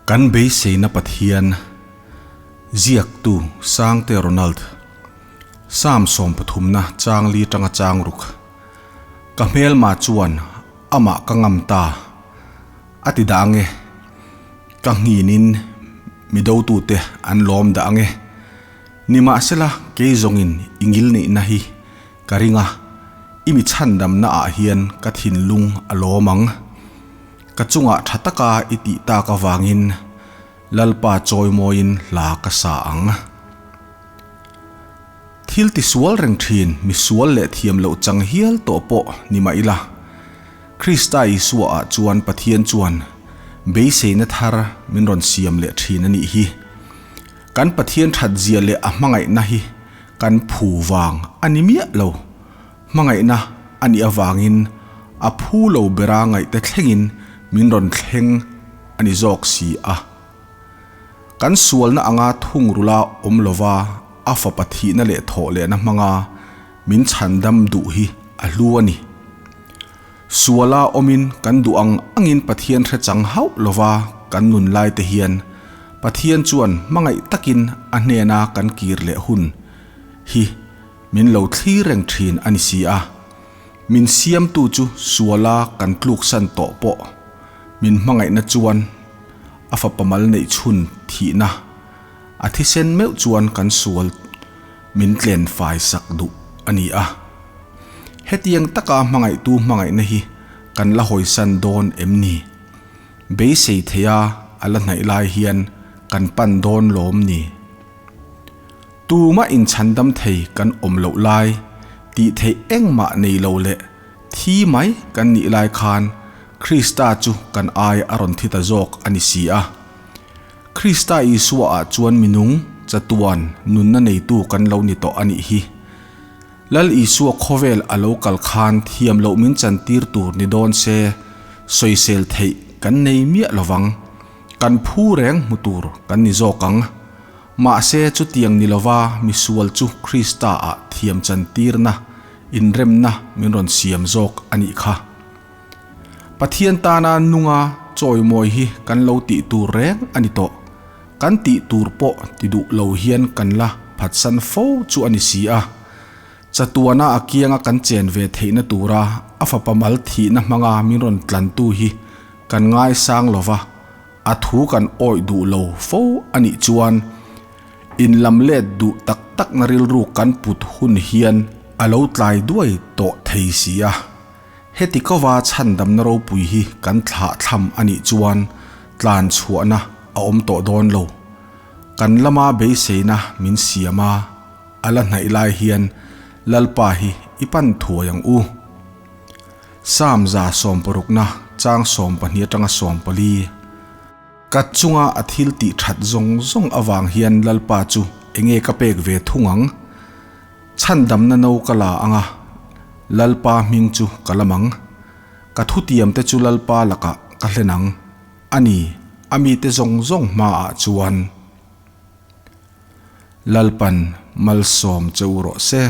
Kan beiseina Pathian, Ziaktu Sangte Ronald, Psalm sawmpathumna chang li tanga chang ruk. Ka hmelma chuan amah ka ngam ta a ti dah ange, ka nghinin mi dotute an lawm dah ange. Nimahsela kei zawngin i ngilneihna hi Ka ring a, i mi chhandamna ah hian ka thinlung a lawm ang. Ka chungah tha taka i tih tak avangin Lalpa chawimawiin hla ka sa ang. Thil ti sual reng thin mi sual leh thiam loh chang hial tawh pawh ni mah ila, Krista Isua ah chuan Pathian chuan beiseina thar min rawn siam leh thin a nih hi. Kan Pathian that zia leh a hmangaihna hi Kan phu vang a ni miah lo. Hmangaihna a nih avangin a phu lo bera ngaihte thlengin min rawn thleng a ni zawk si a. Kan sualna anga thungrula awm lova a fapa thihna leh thawh lehna hmanga min chhandam duh hi a hlu a ni. Suala awmin kan duh ang angin Pathian hre chang hauh lova kan nun lai te hian Pathian chuan hmangaih takin a hnena kan kir leh hun hi min lo thlir reng thin a ni si a. Min siamtu chu suala kan tluksan tawh pawh min hmangaihna chuan a fapa mal neih chhun thihna a thisen meuh chuan kan sual Min tlen fai sak duh a ni a. Hetiang taka hmangaihtu hmangaihna hi kan la hawisan dawn em ni? Beisei theia a la hnaih lai hian kan pan dawn lawm ni? Tumah inchhandam thei kan awm loh lai, tih theih engmah nei lo leh thi mai kan nih lai khan Krista chu kan ai a rawn thi ta zawk a ni si a. Krista Isua ah chuan minung, chatuan, nunna neitu kan lo ni tawh a nih hi. Lal Isua khawvel a lo kal khan thiam loh min chantir tur ni dawn se, sawisel theih kan nei miah lovang. Kan phu reng hmu tur kan ni zawk ang. Mahse chutiang ni lova misual chu Krista ah thiam chantirna, inremna min rawn siam zawk a nih kha. Pathian tana nunga chawimawi hi kan lo tih tur reng a ni tawh. Kan tih tur pawh ti duh lo hian kan la phatsan fo chu a ni si a. Chatuana a kianga kan chen ve theihna tura a fapa mal thihna hmanga min rawn tlantu hi kan ngaisang lo va, a thu kan awih duh lo fo a nih chuan inlam let duh tak takna rilru kan put hun hian a lo tlai duai tawh thei si a. Heti kova chhandamna ropui hi kan thlah thlam a nih chuan tlan chhuahna a awm tawh dawn lo. Kan lama beiseina min siam a, a la hnaih lai hian Lalpa hi i pan thuai ang u. Psalm 160 chang 12 atanga 14. Ka chunga a thil tih that zawng zawng avang hian Lalpa chu enge ka pek ve thung ang? Chhandamna no ka la ang a, Lalpa hming chu ka lam ang. Ka thutiamte chu Lalpa lakah ka hlen ang, a ni, a mite zawng zawng hmaah chuan. Lalpan malsawm che u rawh se.